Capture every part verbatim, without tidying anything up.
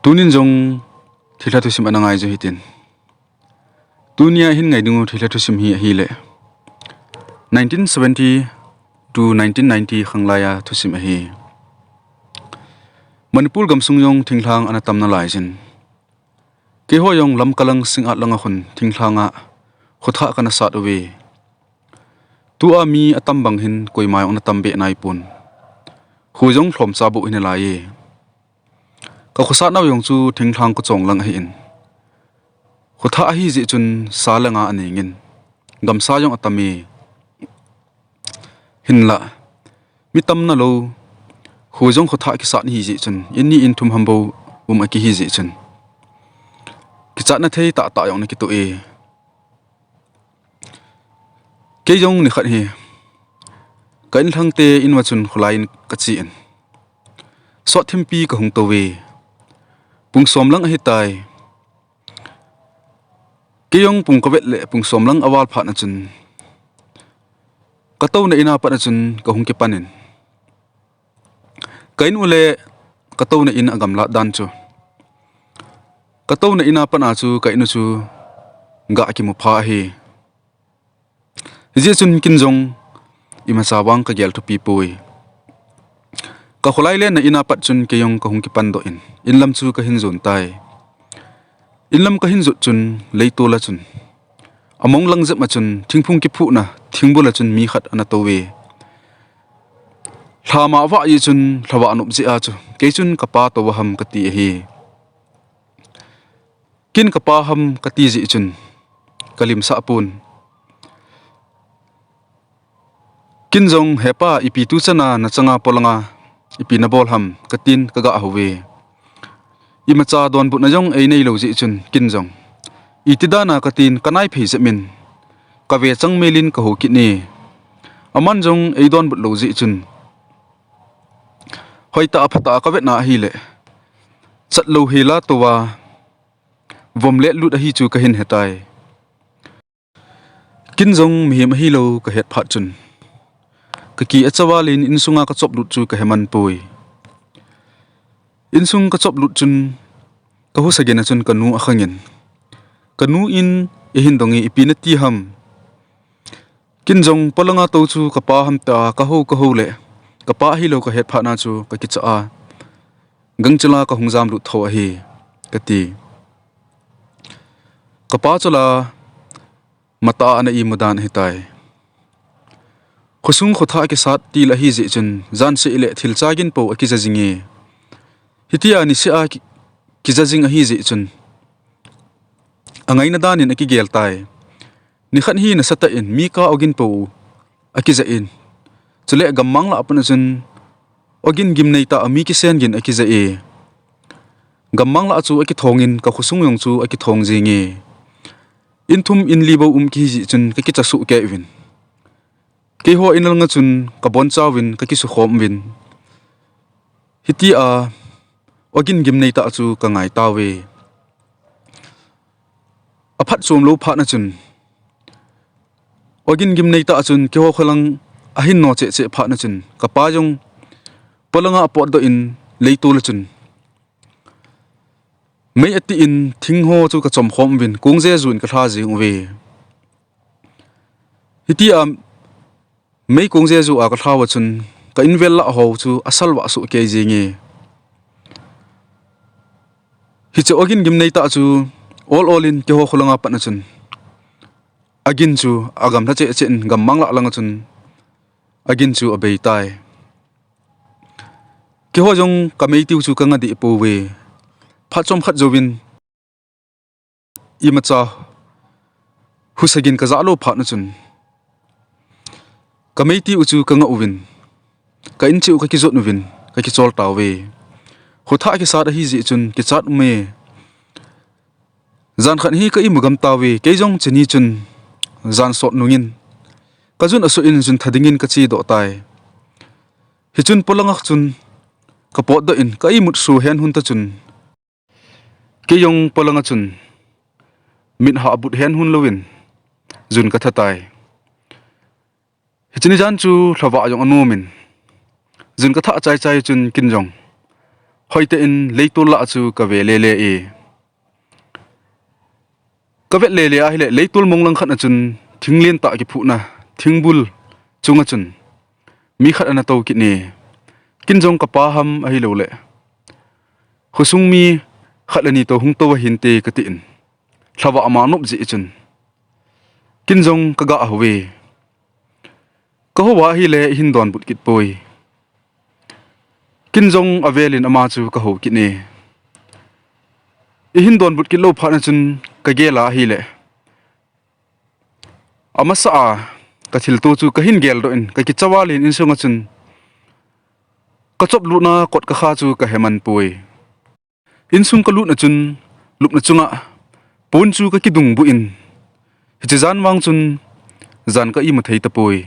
Tunin jong thilha thusim ana ngai jo hitin. Tunia hin ngai dingu thilha thusim hi ahile nineteen seventy to nineteen ninety khanglai a thusim ahi. Manipur gamsung jong thinglhang ana tam nalai jin. Keiho jong Lamka lang Singngat langa khun thinglhanga khothah kana sat uve. Tua mi atam bang hin koima jong ana tam be naipon. Kho jong lhomcha bou hin alai e. Ka khosatnau jong chu thinglhang khochong lang ahin. Khothah ahi jeh chun sa le nga aningin. Gamsa jong atam e. Hinlah, mi tam nalou, kho jong khothah kisat ahi jeh chun, in ni in thum ham bou um akihi jeh chun, kichatna thei tahtah jong ana kitoh e. Kei jong nikhat hi ka inlhangte inva chun kholai in kache in, sot thimpi kahung tou e. Pung som lang ahitai. Kei jong pung kavet le pung som lang aval phat na chun, katouna in a pat na chun kahung kipan in, ka in u le katouna in agamlat dan chu, katouna in a pat na chu ka in u chu gah kimu pha ahi. Hijeh chun kin jong imacha vang kagel thupi poi. Ka kholai lenna in a pat chun kei jong kahung kipan doh in, in lam chu kahin jon tai. In lam kahin jot chun leitol a chun, among lang jep a chun thingphung kiphuhna thingbul a chun mi khat ana tou e. Lhama avah jeh chun lhavah nop jeh a chu kei chun kapa tou a ham kati ahi. Kin kapa ham kati jeh chun kalimsah pon. Kin jong, "Hepa, ipi tuchan a nachanga polanga ipi nabol ham?" katin kagah hou ve. Imacha donbutna jong einei lou jeh chun kin jong, "Iti dan a?" katin kanai phei jep in, kave chang mel in kahou kit e. Aman jong eidonbut lou jeh chun, hoitah a phatah a kavetna ahile, chat lou hel a tou a vom let lut ahi chu kahin hetai. Kin jong mihem ahilou kahet phat chun, kaki achaval in insunga kachop lut chu kahe man poi. Insung kachop lut chun, kahusa gin a chun kanu akhang in, kanu in eihin dong e, "Ipi nati ham?" Kin jong polanga tou chu kapa ham tia kahou kahou le, kapa ahilou kahet phat na chu kakicha a, gangchel a kahung jamlut tho ahi, kati. Kapa chu la matah a ana imu dan ahitai. Khosung khothah kisat til ahi jeh chun, jan seh le thil cha gin pou akija jing e. Hitia niseh a ki-, kija jing ahi jeh chun, angaina dan in akigel tai. Nikhat hi nasatah in mi kah ogin pou akija in, chule gammang lah a pat na chun ogin gimnei tah a mi kisen gin akija e. Gammang lah a chu akithong in, kakhosung jong chu akithong jing e. In thum in li bou um kihi jeh chun kakicha soh kei uvin, keiho in langa chun kaboncha uvin kakisukhom uvin, hitia ogin gimnei tah chu kangai tauve. Aphatchom lou phat na chun, ogin gimnei tah chun keiho kholang ahin no cheh cheh phat na chun, kapa jong polanga apotdoh in leitol a chun mei ati in thingho chu kachom khom uvin, kong jeju in kalha jing uve. Hitia mei kong jeju a kalha uva chun, ka invel lah ho chu asalvah soh kei jing e. Hiche ogin gimnei tah chu ol ol in keiho kholanga pat na chun, agin chu agamlha cheh cheh in gammang lah langa chun agin chu abei tai. Keiho jong kamei tiu chu kanga deh pouve. Phat chomkhat jouvin imacha husa gin kajah lou phat na chun, kamei tiu chu kanga uvin, ka in cheh u kakijot uvin, kakichol tauve. Khothah kisat ahi jeh chun kichat ume. Jan khat hi ka imu gam tauve, kei jong chuni chun jan sot nungin kajun asoh in jun tha dingin kachedoh tai. Hichun polanga chun kapotdoh in ka imut su hen hun ta chun, kei jong polanga chun mit hahbut hen hun louvin jun katha tai. Hiche ni jan chu lhavah jong anom in, jun katha chai chai chun kin jong hoitah in leitol lah chu kave lele e. Kavet lele ahile, leitol monglang khat a chun thinglen tah kiphuhna thingbul chunga chun mi khat ana tou kit e. Ken jong kapa ham ahilouleh khosung mi khat le ni toh hung tou ahinte katin, lhavah ama nop jeh chun ken jong kaga hou e. Kahou ahile eihin donbut kit poi. Ken jong avelin ama chu kahou kit e. Eihin donbut kit lou phat a chun kagel ahile, amasa a kathilto chu kahin geldoh in, kakicha valin insunga chun kachop lutna kot kakha chu kahe man poi. Insung kalut a chun lupna chunga pon chu kakidungbuh in, hiche jan vang chun jan ka imu thei tapoi.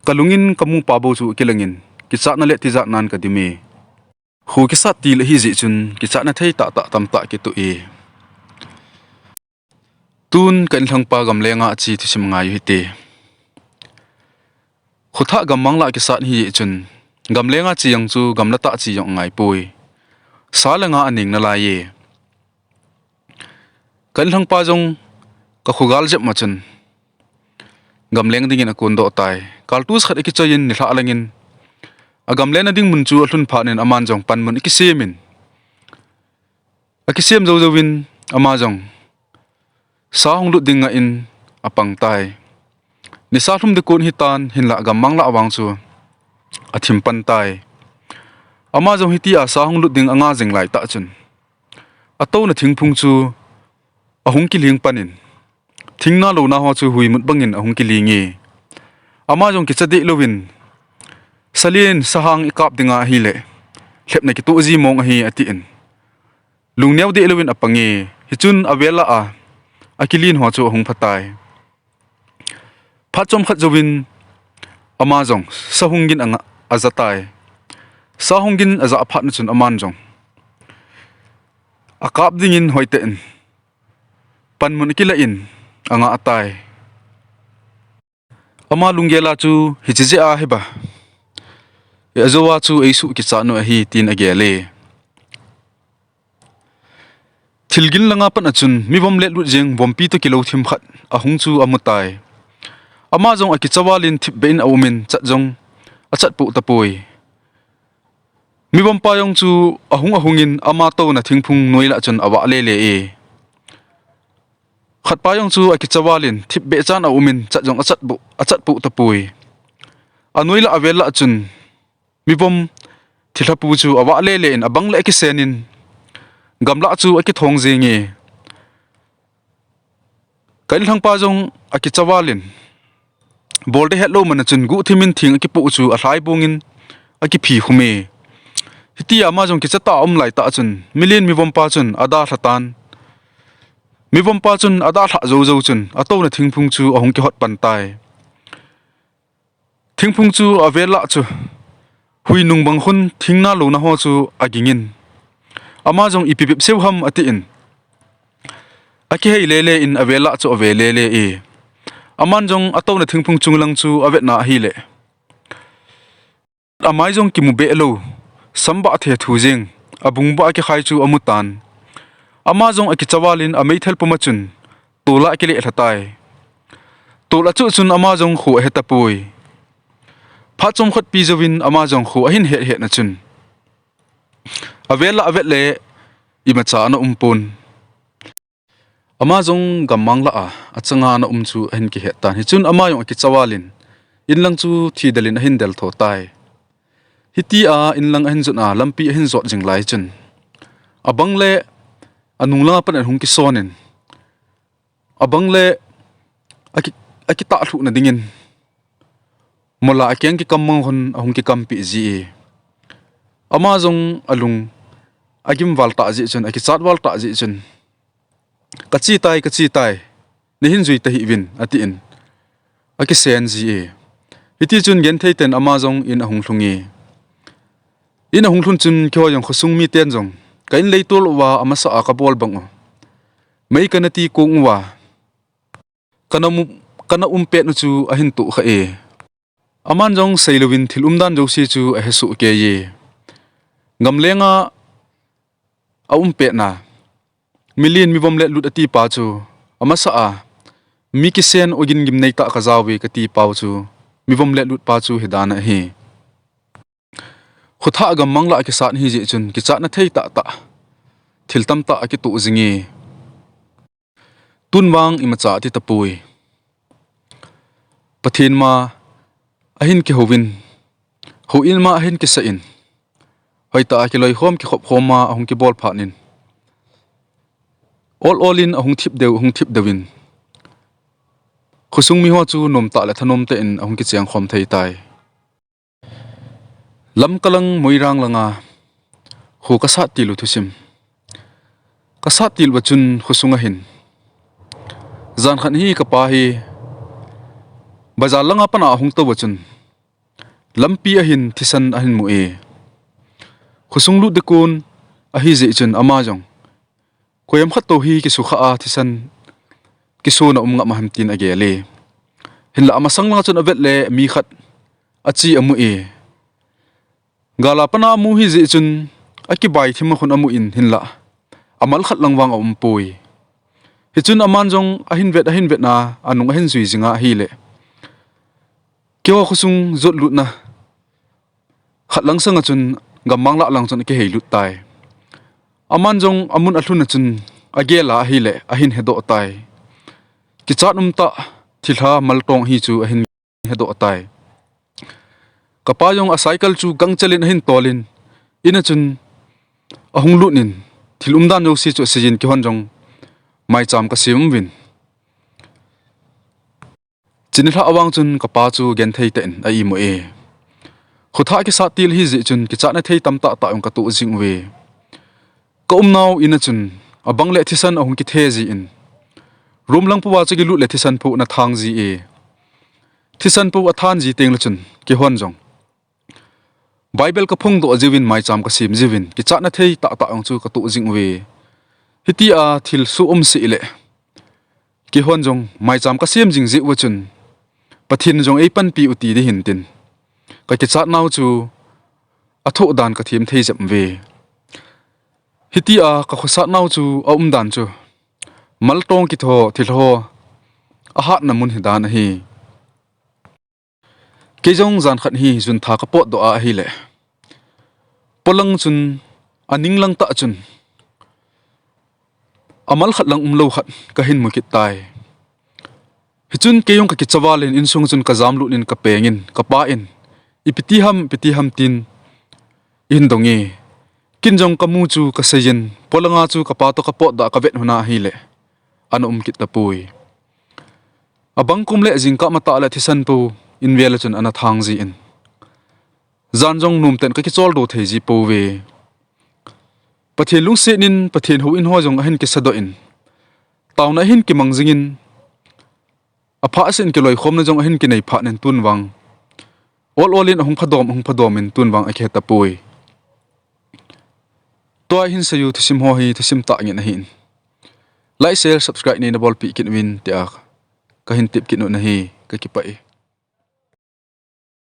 Kalungin kamupa bou chu kilangin, kichatna le tijatnan kadim e. Kho kisat til ahijeh chun kichatna thei tahtah tamtah kitoh e. Tun ka inlhangpa gamlenga ache thusim ngai u hite. Khothah gammang lah kisat hijeh chun gamlenga che jong chu gamla tah che jong angaipoi. Sa le nga aneng nalai e. Ka inlhangpa jong kakhogal jep ma chun gamleng dingin akondoh tai. Kartus khat akichoiyin nilhah langin agamlena ding mun chu alhun phatnin aman jong panmun akisemin, akisem jou jouvin ama jong sa hung lut ding ngah in apang tai. Nisa lhum ding kon hitan, hinlah gammang lah vang chu athim pan tai. Ama jong hitia sa hung lut ding anga jing laitah chun atouna thingphung chu ahung kiling panin, thingna louna ho chu huimut bangin ahung kiling e. Ama jong kicha deh louvin, salen sahang ikap dinga ahile lhepna kitoh ji mong ahi atin, lungneo deh louvin apang e. Hichun avel lah a akilin ho chu ahung phatai. Phat chomkhat jouvin ama jong sa hung gin anga ajatai. Sa hung gin ajah phat na chun aman jong akap dingin hoitah in panmun akilah in angah tai. Ama lunggel a chu hiche jeh a hiba ajou a chu eisuh kichat u ahi tin agel e. Thilgin langa pat a chun mivom letlut jeng vompi toh kilou thim khat ahung chu amutai. Ama jong akicha valin thipbeh in aumin, chat jong achat poh tapoi. Mivompa jong chu ahung ahungin ama touna thingphung noi lah chun avah lele e. Khatpa jong chu akicha valin thipbeh chan aumin, chat jong achat poh, achat poh tapoi. Anoi lah avel lah chun mivom thilhapu chu avah lele in abang le akisenin gamlah chu akithong jeng e. Ka inlhangpa jong akicha valin bol ding hetlou man a chun guhthimin thing akipoh chu alhaibongin akiphi khum e. Hitia ama jong kicha tah a aum laitah chun milen mivompa chun adalha tan. Mivompa chun adalhah jou jou chun atouna thingphung chu ahung kihot pan tai. Thingphung chu avel lah chu hui nung bang khun thingna louna ho chu agingin, ama jong ipi bep seu ham atin, akihei lele in avel lah chu ave lele e. Aman jong atouna thingphung chunglang chu avetna ahile, amai jong kimu beh lou, sambah thethu jeng, abungbah a kikhai chu amutan. Ama jong akicha valin ameithal pum a chun tol a akileh lha tai. Tol achuh chun ama jong kho ahe tapoi. Phat chomkhat pi jouvin ama jong kho ahin het het na chun, avel lah avet le imacha ana um pon. Ama jong gammang lah a achanga ana um chu ahin kihet tan. Hichun ama jong akicha valin inlang chu thi delin ahin del tho tai. Hitia inlang ahin jot a lampi ahin jot jing lai chun, abang le anung langa pat ahung kisonin, abang le aki, akitah lhuhna dingin mola akeng kikam mang hon ahung kikampeh ji e. Ama jong alung agim val tah jeh chun, akichat val tah jeh chun, kache tai, kache tai, neihin jui tahih uvin atin, akisen ji e. Hitichun genthei ten ama jong in ahung lhung e. In ahung lhun chun keiho jong khosung miten jong ka in leitol uva amasa a kabol bang u, mei kana ti kong uva kana um, kana um pet u chu ahin toh kha e. Aman jong seilouvin thil umdan jouse chu ahesoh kei e. Gamlenga a um petna, milen mivomlet lut ati pa chu, amasa a, mi kisen ogin gimnei tah kajao ve kati pau chu, mivomlet lut pa chu hidan ahi. Khothah gammang lah kisat hi jeh chun, kichatna thei tahtah, thil tamtah akitoh jing e. Tun vang imacha ati tapoi. Pathen ma ahin kihouvin, houin ma ahin kisah in, hoitah a kiloikhom kikhopkhom ma ahung kibol phat in, ol ol in ahung thip deu, ahung thip deu in, khosung miho chu nomtah le thanom tah in ahung kichengkhom thei tai. Lamka lang Moirang langa kho kasat til u thusim. Kasat til uva chun khosung ahin, jan khat hi kapa hi bazar langa pana ahung tou uva chun, lampi ahin thisan ahin mu e. Khosung lut ding kon ahi jeh chun ama jong, koiham khat toh hi kisukha a thisan kisuna um ngam ham tin agel e. Hinlah amasang langa chun avet le mi khat achi amu e. Gal a pana amu hi jeh chun akibai thim a khun amu in hinlah, amal khat lang vang aumpoi. Hichun aman jong ahin vet, ahin vetna, anung ahin jui jing ahile, keiho khosung jot lutna khat lang sanga chun gammang lah lang chun akihei lut tai. Aman jong amun alhun a chun agel a ahile ahin hedoh tai. Kichat umtah thilha maltong hi chu ahin hedoh tai. Kapa jong a cycle chu gangchel in ahin tol in, in a chun ahung lut in, thil umdan jouse chu asei in, keihon jong maicham kasem uvin. Chuni lhah vang chun kapa chu genthei tah in a-imu e. Khothah kisat til hi jeh chun kichatna thei tamtah tah jong katoh jing uve. Ka umnau in a chun abang le thisan ahung kithe jin, room lang pouva chu kilut le thisan pou ana thang ji e. Thisan pou athan ji teng le chun keihon jong Bible kaphongdoh jiuvin, maicham kasem jiuvin, kichatna thei tahtah jong chu katoh jing uve. Hitia thil soh um seh le, keihon jong maicham kasem jing jeh uva chun, Pathen in jong eipanpi u ti ding ahin tin, kakichatnau chu athoh dan kathem thei jep uve. Hitia kakhosatnau chu aumdan chu, maltong kitho thilha ho ahatna mun hidan ahi. Kei jong jan khat hi juntha kapotdoh a ahile, polang chun, aning lang tah chun, amal khat lang umlou khat kahin mu kit tai. Hichun kei jong kakicha val in, insung chun kajamlut in kapeng in, kapa in, ipi ti ham, ipi ti ham tin eihin dong e. Ken jong kamu chu kasei in, polanga chu kapa toh kapotdoh a kavet lhon a ahile, ana um kit tapoi. Abang kum le jingkah matah le thisan pou in vel a chun ana thang jin, jan jong nomtah in kakicholdo thei ji pouve. Pathen lungset in, Pathen houin ho jong ahin kisadoh in, taona ahin kimang jingin, aphatseh in kiloikhomna jong ahin kinei phat in tun vang ol ol in ahung phadom, ahung phadom in tun vang akihe tapoi. Tua hin seiyu thusim ho hi thusim tah ngen ahin, like, share, subscribe neina bolpeh kit uvin tia kahin tep kit u ahi, kakipah e.